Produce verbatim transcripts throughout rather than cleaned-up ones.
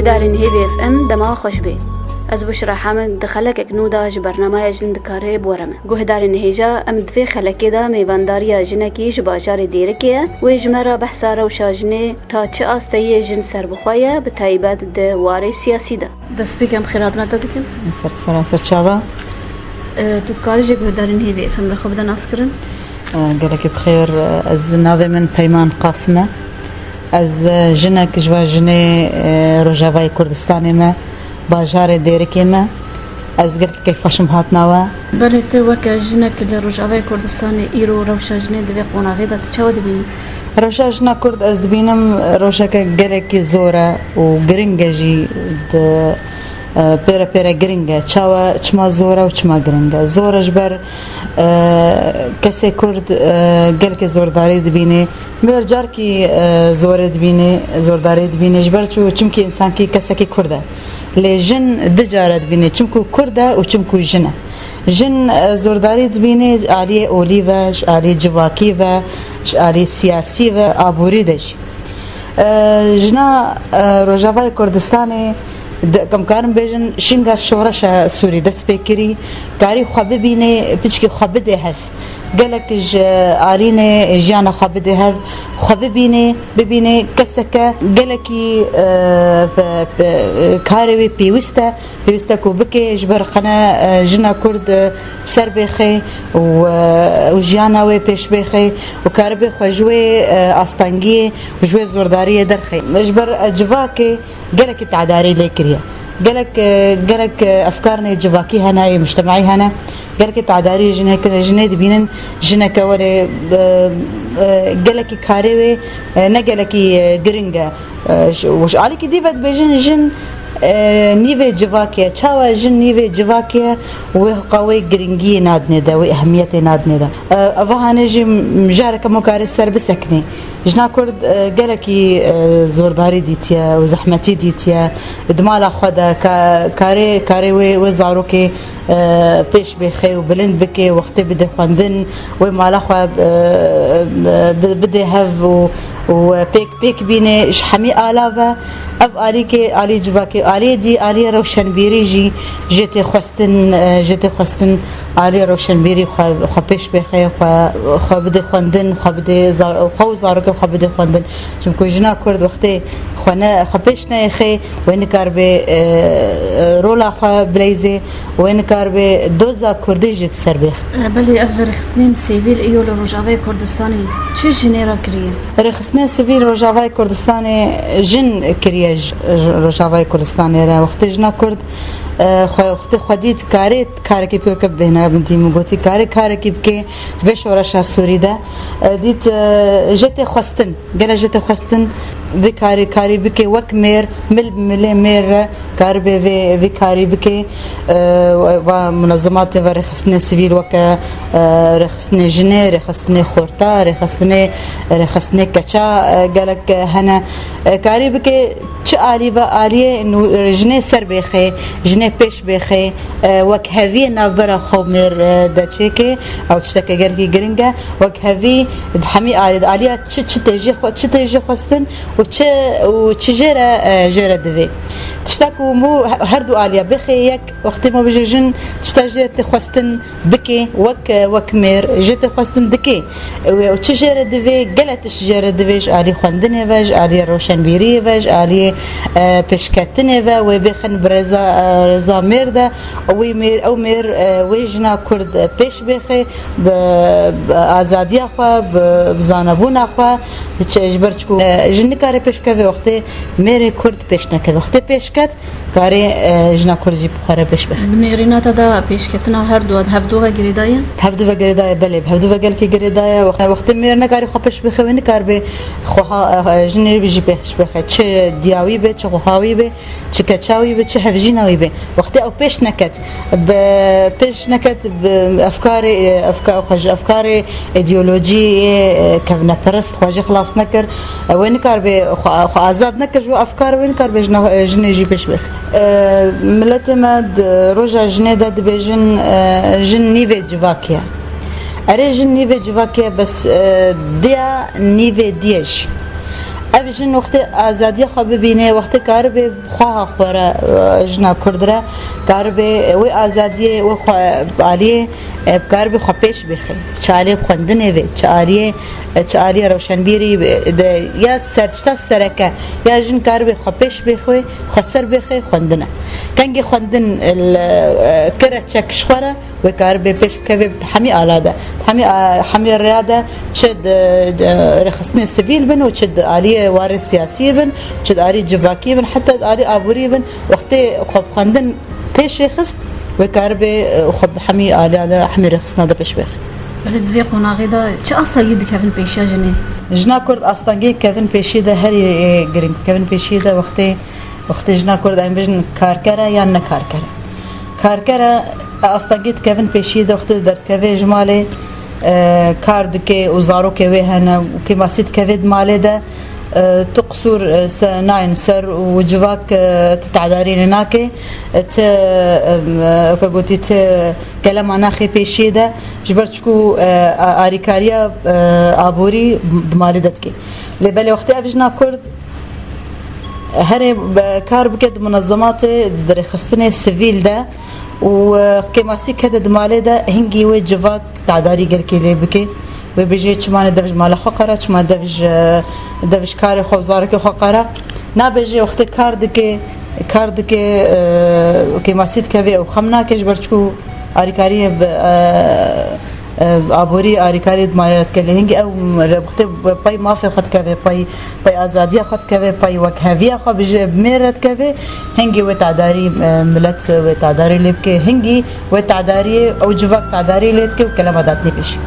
Guhdarên Hêvî F M dema xweş bê. Ez Buşra Hamid di xelekek nû de ji bernameya Jin Dikare bi we re me. Guhdarên hêja, em di vê xelekê de mêvandariya jinekî ji bajarê Dêrikê ye. Wê ji me re behsa rewşa jinê ta çi asteyê jin serbixwe ye, bi taybet di warê siyasî de. Destpêkê em xêrhatina te dikin. Ser sera ser çava. E, tu dikarî jî guhdarên Hêvî F M re xwe bide naskirin? E, gelekî bi xêr. Ez navê min Peyman Qasim e. Ez, e, jinek ji va jinê, e, Rojavayê Kurdistanê me, bajarê Dêrikê me. Ez gelekî keyfxweş im hatina we. Belê, tu weke jinek li Rojavayê Kurdistanê îro rewşa jinê di vê qonaxê de tu çawa dibînî? Rewşa jina Kurd ez dibînim rewşeke gelekî zor e û giring e jî di, e, pêre pêre giring e. Çawa, çima zor e û çima giring e? Zor e ji ber, e, kesê Kurd, e, gelekî zordarî dibînê. Mêr carkî, e, zorê dibînê, zordarî dibînê. Ji ber çi? Çimkî însankî kesekî Kurd e. Lê jin du cara dibînê. Çimkû Kurd e û çimkû jin e. Jin, e, zordarî dibînê ji aliyê olî ve, ji aliyê civakî ve, ji aliyê siyasî ve, aborî de jî. E, jina, e, Rojavayê Kurdistanê, di, em karin bêjin, şinga şoreşa Sûrî dest pê kirî, karî xwe bibînê, piçkî xwe bidê hev. Gelek ji alînê jiyana xwe bidê hev, xwe bibînê, bibînê keseke gelekî, e, pe-, pe-, karê wê pêwîst e. Pêwîst e ku bike ji ber qene, e, jina Kurd, e, bi ser bêxe û, e, û jiyana wê pêş bêxe û karibe xwe ji wê, e, astengiyê û ji wê zordariyê derxe. Ji ber, e, civakê gelekî tedarî lê kiriye. Gelek, e, gelek, e, efkarnê civakî hene, yê mujtemacî hene. Gelekî tedarî jinê kire, jinê dibînin jineke were, e, e, gelekî karê wê, e, ne gelekî, e, giring e. E, ji, ji alîkî dî ve dibêjin jin, e, nîvê civakê ye. Çawa jin nîvê civakê ye, wê qawê giringiyê nadinê de, wê ehmiyetê nadinê de. E, eva hanê jî mijareke mo karê ser biseknê. Jina Kurd, e, gelekî, e, zordarî dîtiye û zehmetî dîtiye. Di mala xwe de ka-, karê, karê wê, wê zarokê, e, pêş bêxe û bilind bike, wextê bide xwendin, wê mala xwe, e, e, bi-, bide hev û, û pêk, pêk bîne ji hemî ala ve. Ev alîkê, alî civakê, aliyê dî, aliyê rewşenbîrî jî jê tê xwestin, e, jê tê xwestin aliyê rewşenbîrî xwe, xwe pêş bêxe, xwe, xwe bide xwendin, xwe bide za-, xwe û zarokê xwe bide xwendin. Çimku jina Kurd wextê xwe ne, xwe pêş neyêxê, wê nikaribe, e, e, rola xwe bileyzê, wê nikaribe doza Kurdî jî bi ser bêx. E, belê, ev rêxistinên sivîl îro li Rojavayê Kurdistanê çi jinê re kiriye? Rêxistinên sivîl Rojavayê Kurdistanê jin kiriye ji, ji Rojavayê Kurdistanê re. Wextê jina Kurd, e, xwe, wextê xwe dît karê karekî bike, weke bêhna min dî min gotî, karê karekî bike vê şoreşa Sûrî de. E, dît, e, jê tê xwestin. Gele jê tê xwestin vê karê karî bike wek mêr, mil bi milê mêr re karibe vê, vê karî bike. E, va munezematê ve rêxistinê sivîl weke, e, rêxistinê jinê, rêxistinê xorta, rêxistinê, rêxistinê keça, e, gelek, e, hene. E, karî bike çi alî ve aliyê nû-, jinê ser bêxê, jinê pêş bêxê, e, wek heviyê navbera xwe mêr, e, de çêke, ew tişteke gelkî giring e. Wek hevî di hemî alî, di aliya çi, çi tê jê xwe, çi tê jê xwestin û çi, û çi jê re, e, jê re divê. Tişta ku mû he-, her du aliya bêxê yek, wextê me bije jin tişta jê tê xwestin bike, wek, e, wek mêr jê tê xwestin dike. Wê û çi jê re divê, gele tişt jê re divê, ji alî xwendinê ve, ji alî roşenbîriyê ve, ji alî, e, pêşketinê ve, wê bêxin bi rêza, e, rêza mêr de. Wê mêr, ew mêr, e, wê jina Kurd, e, pêş bêxe, bi, bi azadiya xwe, bi, bi zanebûna xwe, çi, ji ber çiku, e, jin nikare pêş bikeve wextê mêrê Kurd pêş nekeve. Wextê pêş ket, karê, e, jina Kurd jî bi xwe re pêş bêxe. Bi nêrîna te de pêşketina her du, hevdu ve girêdaye? Hevdu ve girêdaye, belê, hevdu ve gelkî girêdaye. Wext-, wextê mêr nekarî xwe pêş bêxe, wê nikaribe xweha, e, jinê jî pêş bêxe. Çi diya wî be, çi xweha wî be, çi keça wî be, çi hevjîna wî be. Wextê ew pêş neket, bi, pêş neket, bi efkarê, efka-, xwe ji efkarê îdeolojiyê, e, kevneperest xwe jê xilas nekir. E, wê nikaribe xwe, xwe azad nekir ji bo efkar, wê nikaribe jina, e, jinê jî pêş bêxe. E, miletê me di roja jinê de dibêjin, e, jin nîvê civakê ye. Erê, jin nîvê civakê ye, bes, e, diya nîvê diyê jî. Ev jin wextê azadiya xwe bibîne, wextê karibe xweha xwe re, e, jina Kurd re, karibe wê azadiyê, wê xwe aliyê, e, karibe xwe pêş bêxe. Çi aliyê xwendinê ve, çi aliyê, e, çi aliyê rewşenbîrî de, ya ser, tişta sereke, ya jin karibe xwe pêş bêxe, xwe ser bêxe, xwendin e. Kengê xwendin, e, kire çek ji xwe re, wê karibe pêş bikeve hemî ala de. Hemî, a, hemî rêya de çi di, di rêxistinê sivîl bin û çi di aliyê warê siyasî bin, çi di alî civakî bin, heta di alî aborî bin, wextê xwe bi xwendin pêşê xist, wê karibe, e, xwe bi hemî aliya de, hemî rêxistina de pêş bêxe. Belê di vê qonaxê de çi asayî dikevin pêşiya jinê? Jina Kurd astengê kevin pêşî de herî, e, giring dikevin pêşî de wextê, wextê jina Kurd em bijin karker e yan ne karker e. Karker e, astengê dikevin pêşiyê de wextê derdikeve ji malê, e, kar dike û zarokê wê hene û kêmasî dikeve di malê de, e, tu qisûr, e, se-, nayên ser û civak, e, ti tedarî lê nake, e, ti, e, weke gotî ti kelema naxê pêşiyê de, ji ber çikû, e, a-, arîkariya, e, aborî di malê de dike. Lê belê wextê ev jina Kurd herê be-, kar bike di munezematê, di rêxistinê sivîl de û, e, kêmasî kete di malê de, hingî wê civak tedarî gelkê lê bike. Wê bêje çima ne dev ji mala xwe qere, çima dev ji, dev ji karê xwe û zarokê xwe qere. Nabêje wextê kar dike, kar dike, e, kêmasî dikeve ew xem nake ji ber çikû Arîkariyê bi, e, e, aborî arîkariyê di malê re dike. Lê hingî ew re wextê pey mafê xwe dikeve, pey, pey azadiya xwe dikeve, pey wekheviya xwe bi jê, bi mêr re dikeve, hingî wê tedarî, e, milet wê tedarî lê bike. Hingî wê tedariyê, ew civak tedarî lê dike û kelema datine pêşî.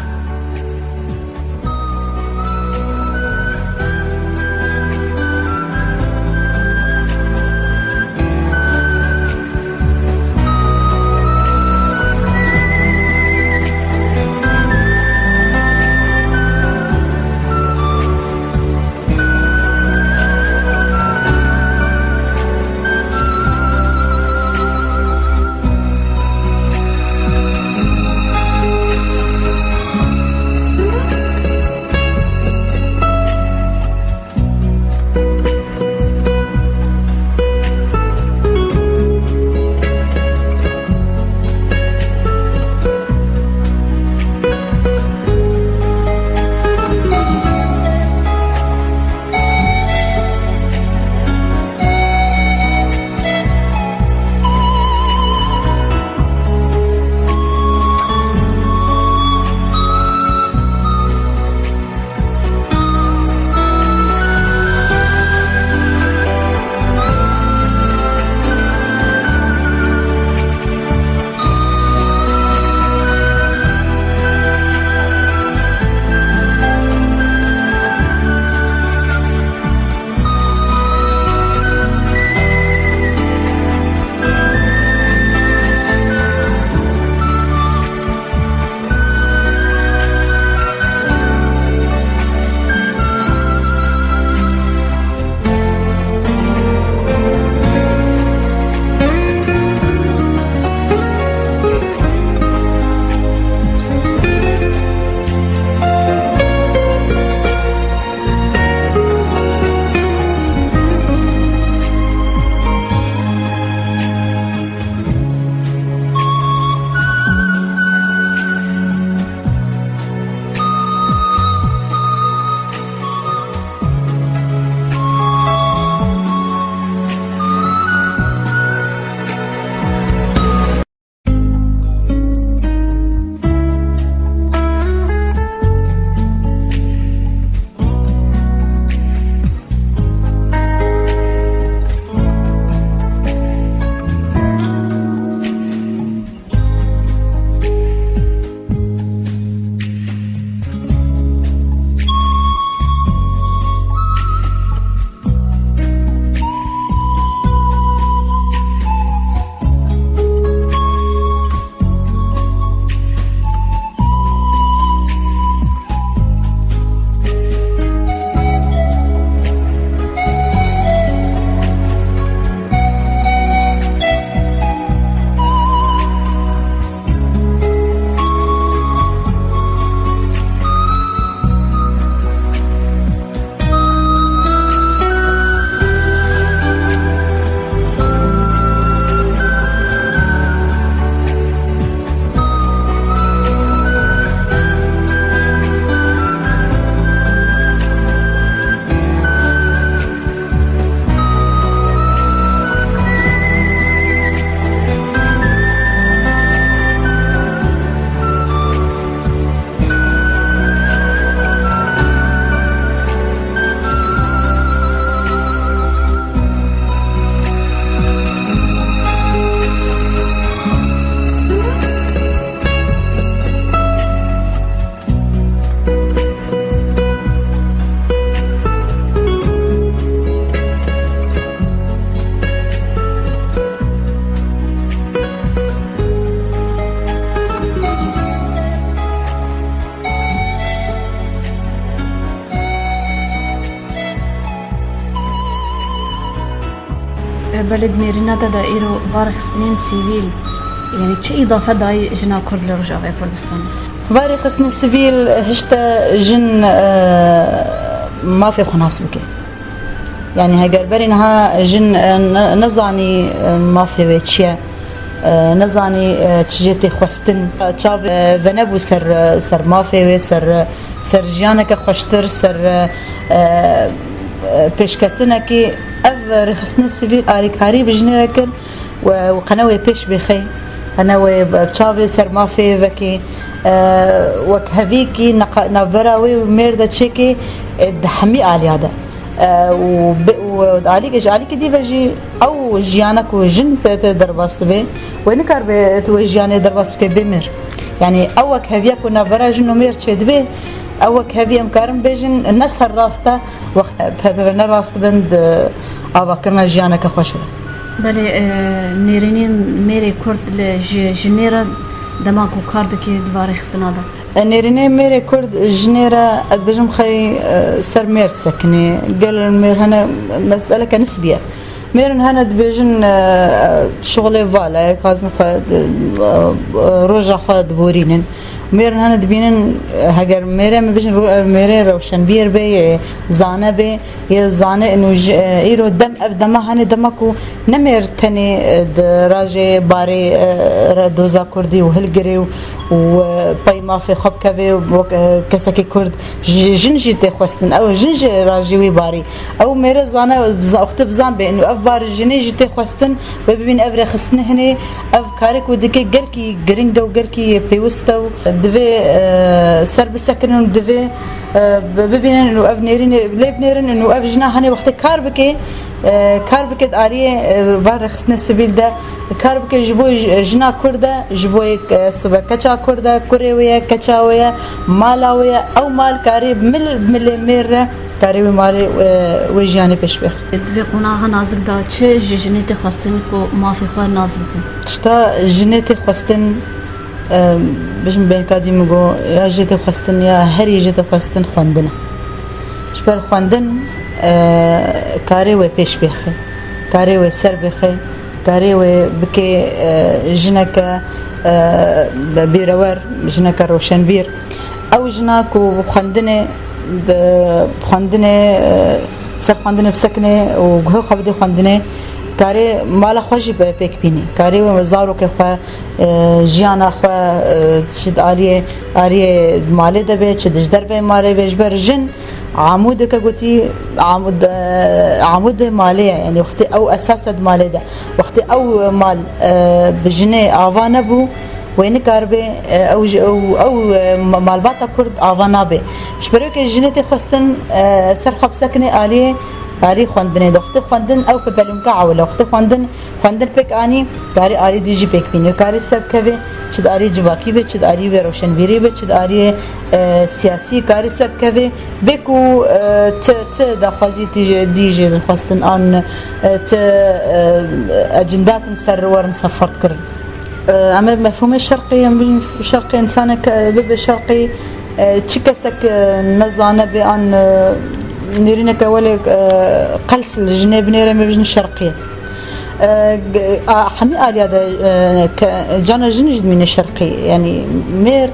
Belê di nêrîna te de îro va rêxistinên sivîl, yanî çi îdafe dayî jina Kurd li Rojavayê Kurdistanê? Va rêxistinên sivîl hişte jin, e, mafê xwe nas bike. Yanî heger berî niha jin, e, ne-, nezanî, e, mafê wê çi ye, e, nezanî, e, çi jê tê xwestin, çav, e, venebû ser, e, ser mafê wê, ser, e, ser jiyaneke xweştir, ser, e, e, e, pêşketinekî. Ev rêxistinê sivîl alîkarî bi jinê re kir û, û qene wê pêş bêxê, qene wê bi çavê ser mafê vekê, e, wek hevîkî neqa-, navbera wê û mêr de çêkê, e, di hemî aliya de. E, û bi-, û alîkê, ji alîkê dî ve jî ew jiyana ku jin te, te derbas dibe, wê nikaribe tu wê jiyanê derbas bike bê mêr. Yanî ew wekheviya ku navbera jin û mêr çêdibe, ew wekheviya em karin bêjin ne serrast e, wext pevpeve ne rast dibin di avakirina jiyaneke xweş re. Belê, e, nêrînên mêrê Kurd li ji jinê re dema ku kar dike di va rêxistina de. E, nêrînê mêrê Kurd jinê re, ez dibêjim xey, e, ser mêr disekinê. Gelin mêr hene meseleke nisbî ye. Mêrin hene dibêjin, e, şixulê vala ye, dixwazin xwe, e, e, roja xwe diborînin. Mêrin hene dibînin, e, heger mêrê em bêjin ro-, e, mêrê rewşenbîr bê, yê zane bê, yê zane û ji, e, îro dem, ev dema hene dema ku ne mêr tenê, e, di rajê barê, e, re doza Kurdî û hilgirê û, û, e, pey mafê xwe bikeve û wek, e, kesekî Kurd ji, jin jî tê xwestin. Ew jin jî rajî wî barî. Ew mêre zane, biza-, wextê bizan bê, û ev bar jinê jî tê xwestin, wê bibîn ev rêxistinê hinê, ev karê ku dike gelkî giring e û gelkî pêwist e û divê, e, ser bisekinin û divê, e, bi-, bibînin û ev nêrînê lê binêrin û ev jina henê wextê kar bike, e, kar bike di aliyê, e, van rêxistinê sivîl de, kar bike ji bo j-, jina Kurd e, ji bo yek, e, sibe keça Kurd e, kurê wê ye, keça wê ye, mala wê ye, ew mal karê mil, milê mêr re, karê wê malê, e, wê jiyanê pêş bêx. Di vê qonaxa nazik de çi ji jinê tê xwestin ku mafê xwe nas bikin? Tişta jinê tê xwestin, e, bijim bênkadî min got, ya jê tê xwestin, ya herî jê tê xwestin xwendin e. Ji ber xwendin, e, karê wê pêş bêxe, karê wê ser bêxe, karê wê bike, e, jineke, e, bêrewer, jineke roşenbîr. Ew jina ku bi xwendinê, bi xwendinê, e, ser xwendinê bisekine û guhê xwe bidê xwendinê, karê mala xwe jî bi pêk bînî. Karê wê zarokê xwe, e, jiyana xwe, e, çi di aliyê, aliyê malê de be, çi di ji derveyê malê be, ji ber jin amûdeke gotî, amûd, e, amûdê malê ye. Yanî wextê ew esas e di malê de. Wextê ew mal, e, bi jinê ava nebû, wê nikaribe, e, ew ji, ew, ew, e, ma-, malbata Kurd ava nabe. Ji ber wê ke jinê tê xwestin, e, ser xwe bisekine aliyê, aliyê xwendinê de. Wextê xwendin ew pepelûnka ewil e. Wextê xwendin Xwendin pêk anî, karê alî dî jî pêk bîne. Karê ser bikeve, çi di alî civakî be, çi di alî wê roşenbîrî be, çi di alî, e, siyasî karê ser bikeve. Bê ku, e, ti, ti daxwazî tî jê, dî jê dixwestin an, e, ti, e, ecindatin ser werin sefert kirin. E, em ê mefhûmê şerqî, em bînin şerqî, însanek, e, bibe şerqî, e, çi kesek, e, nezane be an, e, nêrîneke welê, e, qels li jinê binêre, em ê bijin şerqî. E, g-, a, hemî aliya de, e, ke, cana jin jî dimîne şerqî, yanî mêr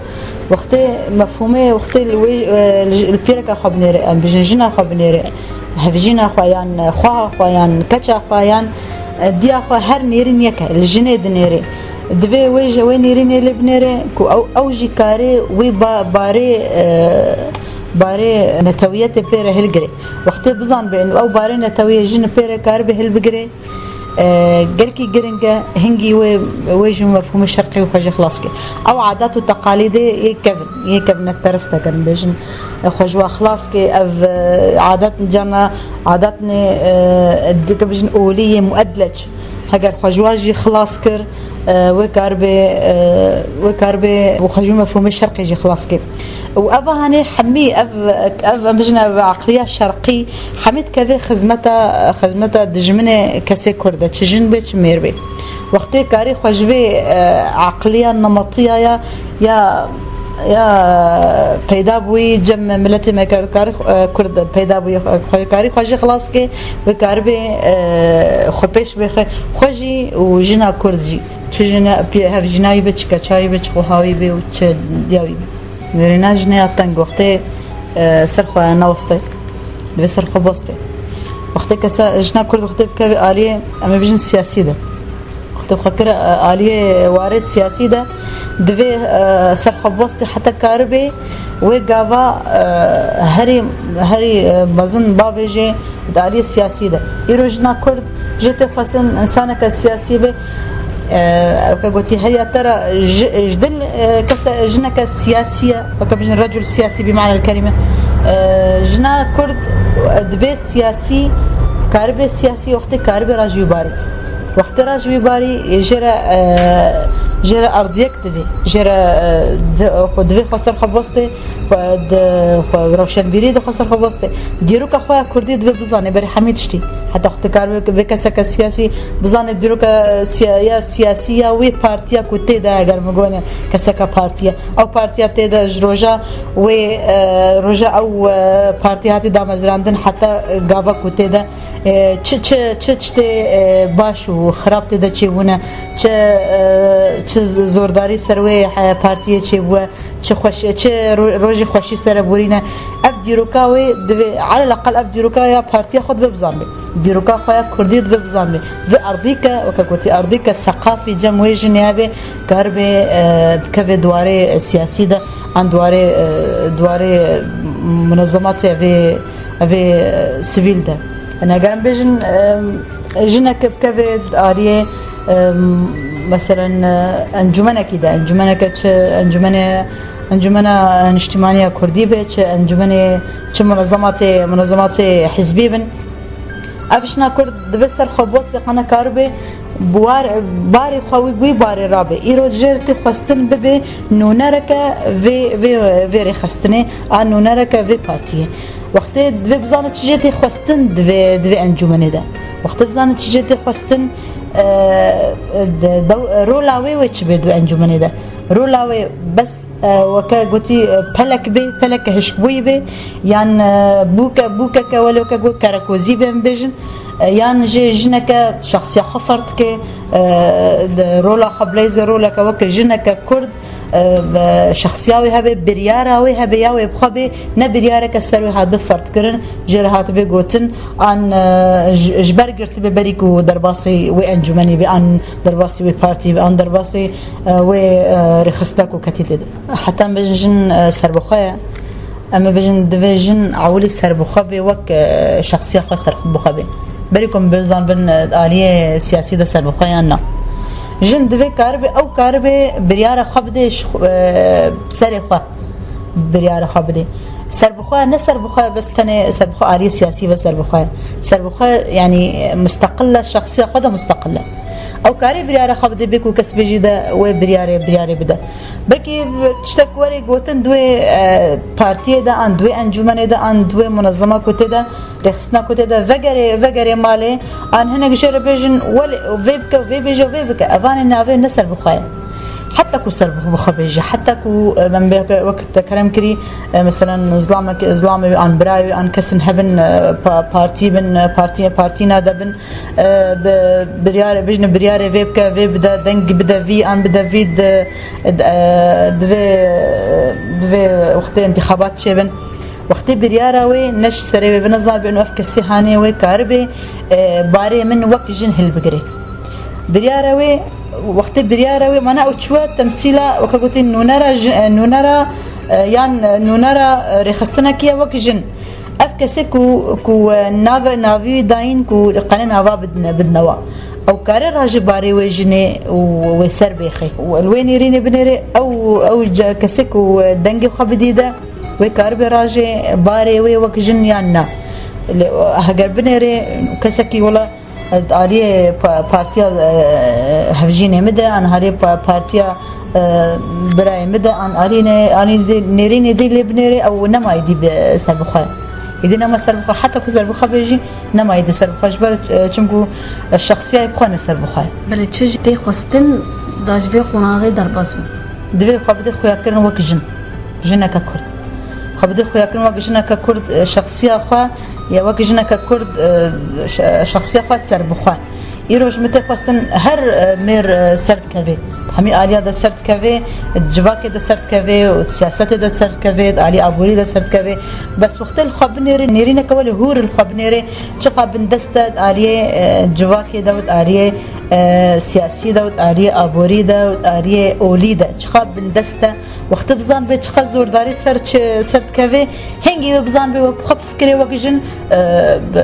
wextê mefhûmê wextê li wê, e, li, li pîreka xwe binêre, em bijin jina xwe binêre, hevjîna xwe yan xweha xwe yan keça xwe yan, e, diya xwe her nêrîn yek e, li jinê dinêre. Divê wê ji wê nêrînê lê binêre ku ew, ew jî karê wê ba-, barê, e, barê netewiyetê pê re hilgirê. Wextê bizanbe ew barê netewiyê jin pê re karibe hilbigirê, e, gelkî giring e, hingî wê, wê ji mefhûmê şerqî wê xwe jê xilas ke. Ew adat û teqalîdê yê kevin, yê kevneperest e, gerin bêjin, e, xwe ji wa xilas ke. Ev, e, adat carna adatnê, e, dike bijin olî yê muedleç. Heger xwe ji wa jî xilas kir, e, wê karibe, e, wê karibe û xwe ji mefhûmê şerqê jî xilas ke. Û eva hanê hemî ev, ev em bijin ev aqliya şerqî hemî dikeve xizmeta, xizmeta dijminê kesê Kurd de, çi jin bê, çi mêr bê. Wextê karê xwe ji vê, e, aqliya nemetiya ya, ya Ya peyda bûyî cem miletê me kar-, karî xwe-, e, Kurd peyda bûyî, e, xwe-, karî xwe jî xilas ke, wê karibê, e, xwe pêş bêxe, xwe jî û jina Kurd jî. Çi jina pê-, hevjînayî be, çi keçayî be, çi xwehawî be û çi diyawî be. Wêrêna jinê ya teng wextê, e, ser xwe neweste. Divê ser xwe boste. Wextê kesa jina Kurd wextê bikeve aliyê, em ê bijin siyasî de. Wextê xwe kire, e, aliyê warê siyasî de, divê, e, ser xwe bostê heta karibê wê gava, e, herî, herî, e, mezin bavêjê di aliyê siyasî de. Îro jina Kurd jê tê xwestin însaneke siyasî be. E, weke gotî, heriya te re ji, ji dil, e, kese, jineke siyasî ye. Weke bijin recul siyasî bi manel kelîme. E, jina Kurd, e, dibê siyasî, karibê siyasî, wextê karibê re ji wî barî. Wextê re ji wî barî, jê re, e, jê re erdiyek divê. Jê re, e, di-, xwe divê xwe ser xwe bostê, xwe di-, xwe rewşenbîrî di xwe ser xwe bostê. Dîroka xwe ya Kurdî divê bizanê berî hemî tiştî. Heta xwe dikar vê, vê keseke siyasî bizanê dîroka siya-, ya siyasî ya wê partiya ku tê de, eger min got keseke partiye. Ew partiya tê de ji roja wê, e, roja ew, e, partiya hatî damezrandin heta, e, gava ku tê de. E, çi, çi, çi tiştê, e, baş û xirab tê de çêbûne, çi, e, çi z-, zordarî ser wê, e, partiyê çêbûye, çi xweş, çi ro-, rojê xweşî sereborîne. Ev dîroka wê divê, eleleqel ev dîroka ya partiya xwe divê bizanbê. Dîroka xwe ya Kurdî divê bizanbê. Divê erdîke, weke gotî, erdîke seqafî cem wê jinê hebe, karibê, e, bikeve di warê siyasî de, an di warê, e, di warê munezematê vê, vê, e, sivîl de. Yanî eger em bêjin, e, jineke bikeve aliyê, e, meselen, e, encûmenekî de, encûmeneke çi, encûmenê, encûmena niştîmaniya Kurdî be, çi encûmenê, çi munezematê, munezematê hizbî bin. Ev jina Kurd divê ser xwe bostê qe nekaribê, bi war-, barê xwe wî, wî barê rabe. Îro jê re tê xwestin bibe nûnereke vê, vê, vê rêxistinê, a nûnereke vê partiyê. Wextê divê bizane çi jê tê xwestin divê, divê encûmenê de. Wextê bizane çi jê tê xwestin, e, de, de, rola wê wê çi bê divê encûmenê de. Rola wê bes, e, weke gotî, e, pelek bê, peleke hişkbûyî bê, yan, e, bûke, bûkeke wele weke got kerekozî bê, em bêjin, e, yan jê jineke şexsiya xwe fert dike, e, de, rola xwe bileyzê roleke weke jineke Kurd, e, be, şexsiya wê hebe, biryara wê hebe ya wê bi xwe bê, ne biryareke ser wê hatibe fertkirin, jê re hatibe gotin, an, e, ji, ji ber girtibe berî ku derbasî wê encûmenî be, an derbasî wê partî be, an derbasî, e, wê, e, rêxistina ku ketî tê de. Heta em bêjin jin, e, serbixwe ye. Em ê bêjin, divê jin ewilî serbixwe bê, wek, e, şexsiya xwe serbixwe bê. Berî ku em bizanbin, e, aliyê siyasî de serbixwe yan na. Jin divê karibe, ew karibe biryara xwe bide ji xwe, e, serê xwe. Biryara xwe bide. Serbixwe, ne serbixwe bes tenê serbixwe aliyê siyasî ve serbixwe ye. Serbixwe, yanî, musteqil e, şexsiya xwe de musteqil e. Ew karê biryara xwe bide, bê ku kes bêjî de wê biryarê, biryarê bide. Belkî tiştek were gotin di wê, e, partiyê de, an di wê encûmenê de, an di wê munezema ku tê de, rêxistina ku tê de, vegerê, vegerê malê, an hinek jê re bêjin, welê, vê bike, vê bêje, vê bike. Evanê navê ne serbixwe ye. Heta ku serbixwe bêje, heta ku, e, em bê-, wek te kerem kirî, e, meselen, zilamek, zilamê wî, an birayê wî, an kesin hebin, e, pa-, partî bin, e, partî, partî nade bin, e, bi, biryarê, bijne biryarê vê bike, vê bide, deng bide vî, an bide vî, di, di, e, divê, divê wextê întîxabat çêbin. Wextê biryara wê ne ji serê wê, bi nizam bê, ev kesê hanê wê karibê, e, barê min wek jin hilbigirê. Biryara wê, wextê biryara wê, mana ew çûye temsîla, weke gotî, nûnera ji-, e, nûnera, e, yan, e, nûnera, e, rêxistinekî ye wek jin. Ev kesê ku, ku, e, nave, navî dayîn ku qenê nava bidine, bidine wa. Ew kare raje barê wê jinê û wê ser bêxê. Û li wê nêrînê binêrê ew, ew ca-, kesê ku, e, dengê xwe bidî de, wê karibe raje barê wê wek jin yan na. Lê, e, heger binêrê kesekî wela, e, aliyê pa-, partiya, e, hevjînê min de, an aliyê pa-, partiya, e, birayê min de, an aliyê ne-, aliyê dê-, nêrînê dê lê binêrê, ew nema êdî bi serbixwe. Êdî nema serbixwe, heta ku serbixwe bê jî, nema êdî serbixwe. Ji ber, e, çimku, e, şexsiyayê bi xwe ne serbixwe. Belê çi jî tê xwestin da ji vê qonaxê derbas bin. Divê xwe bide xuyakirin wek jin. Jineke Kurd. Xwe bidê xuyakirin wek jineke Kurd, e, şexsiya xwe, ya wek jineke Kurd, e, şe-, şexsiya xwe serbixwe. Îro ji min tê xwestin her, e, mêr, e, ser dikeve. Hemî aliya de ser dikeve, civakê de ser dikeve û siyasetê de ser dikeve, alî aborî de ser dikeve. Bes wextê li xwe binêrê, nêrîneke welê hûr li xwe binêrê, çiqa bindest e di aliyê, e, civakê de û di aliyê, e, siyasî de û di aliyê aborî de û di aliyê olî de, çiqa bindest e. Wextê bizanibê çiqas zordarî ser çi, ser dikeve, hingî wê bizanibê wê bi xwe bifikirê wek jin, e, bi,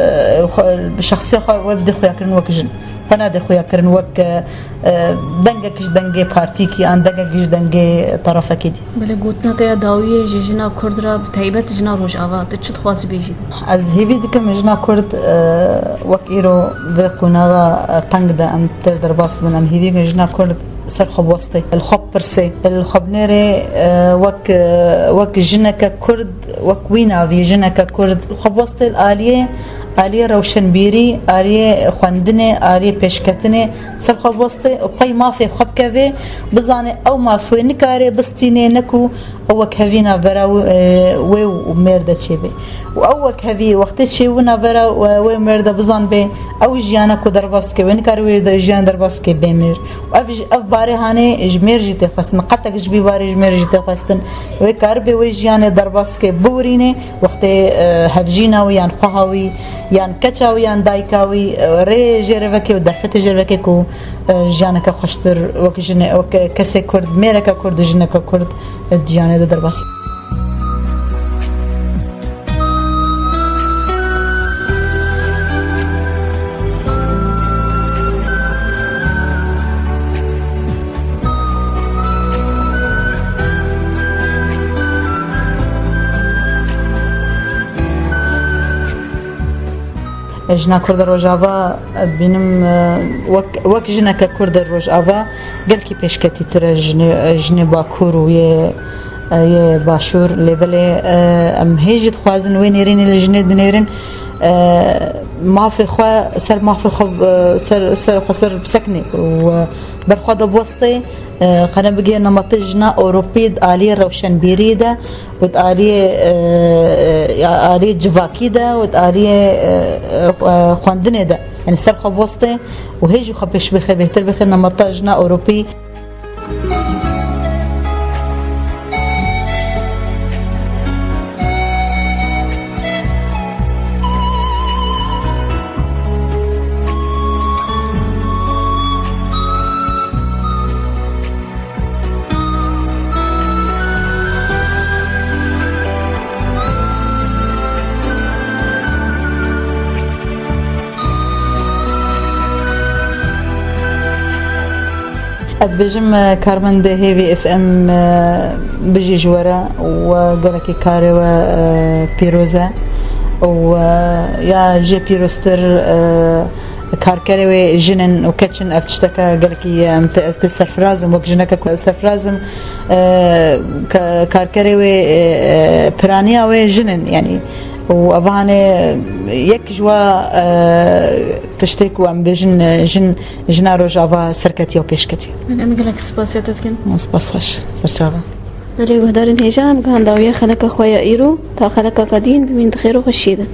xwe, bi şexsiya xwe wê bidê xuyakirin wek jin. Xwe nadê xuyakirin wek, e, e, dengek ji dengê partîkî an dengek ji dengê terefekî dî. Belê, gotina te ya dawiyê ji jina Kurd re, bi taybet jina Rojava, tu çi dixwazî bêjî? Ez hêvî dikim jina Kurd, e, wek îro vê qonaxa, e, teng de em têr derbas bin, em hêvî dikin jina Kurd ser xwe biwestê, li xwe bipirsê, li xwe binêrê, e, wek, e, wek jineke Kurd, wek wî navî jineke Kurd, li xwe biwestê li aliyê, aliyê rewşenbîrî, aliyê xwendinê, aliyê pêşketinê, ser xwe biwestê û pey mafê xwe bikevê, bizanê ew maf wê nikare bistînê, ne ku ew wekhevî navbera wê, e, wê û mêr de çêbe. Û ew wekhevî wextê çêbû navbera, e, wê û mêr de bizanbê, ew jiyana ku derbas dike, wê nikare wê de jiyan derbas dike bê mêr. Û ev ji, ev barê hanê ji mêr jî tê xwestin. Qetek ji vî barê ji mêr jî tê xwestin. Wê karibê wê jiyanê derbas dike, biwirînê, wextê, e, hevjîna wî yan xweha wî, yan keça wî, yan dayika wî, e, rê jê re veke û derfetê jê re veke ku, e, jiyaneke xweştir wek jinê, wek kesê Kurd, mêreke Kurd û jineke Kurd, e, di jiyanê de derbas be. Jina Kurd a Rojava, e, dibînim, e, wek, wek jineke Kurd a Rojava gelkî pêşketîtir e jinê, jinê Bakur û yê, e, yê Başûr. Lê belê, e, em hê jî dixwazin wê nêrînê li jinê dinêrin, e, mafê xwe, ser mafê xwe, e, ser, ser xwe ser bisekine û, e, ber xwe de biwestê, e, xene bigê nemetê jina Ewropî di aliyê rewşenbîrî de û di aliyê, e, e, aliyê civakî de û di aliyê, e, e, xwendinê de. Yanî ser xwe bostê û hê jî xwe pêş bixê, bêhtir bixê nemeta jina Ewropî. Ez dibêjim, e, karmendê Hêvî F M, e, bijî ji we re û, e, gelekî karê we, e, pîroz e û, e, ya jê pîroztir, e, karkerê wê jin in û keç in, ev tişteke gelekî, em pê, ez pê serfiraz im, wek jineke ku serfiraz im, e, ka-, karkerê wê, e, e, piraniya wê jin in, yanî, û eva hanê yek ji wa, e, tiştê ku em bêjin, e, jin, jina Rojava serketiya û pêşketiya. Em gelek spasiya te dikin. Spas xweş, serçava. Belê guhdarên hêja, em gihan dawiya xeleka xwe ya îro, ta xeleka ka dîn bimîn di xêr û xweşiyê de.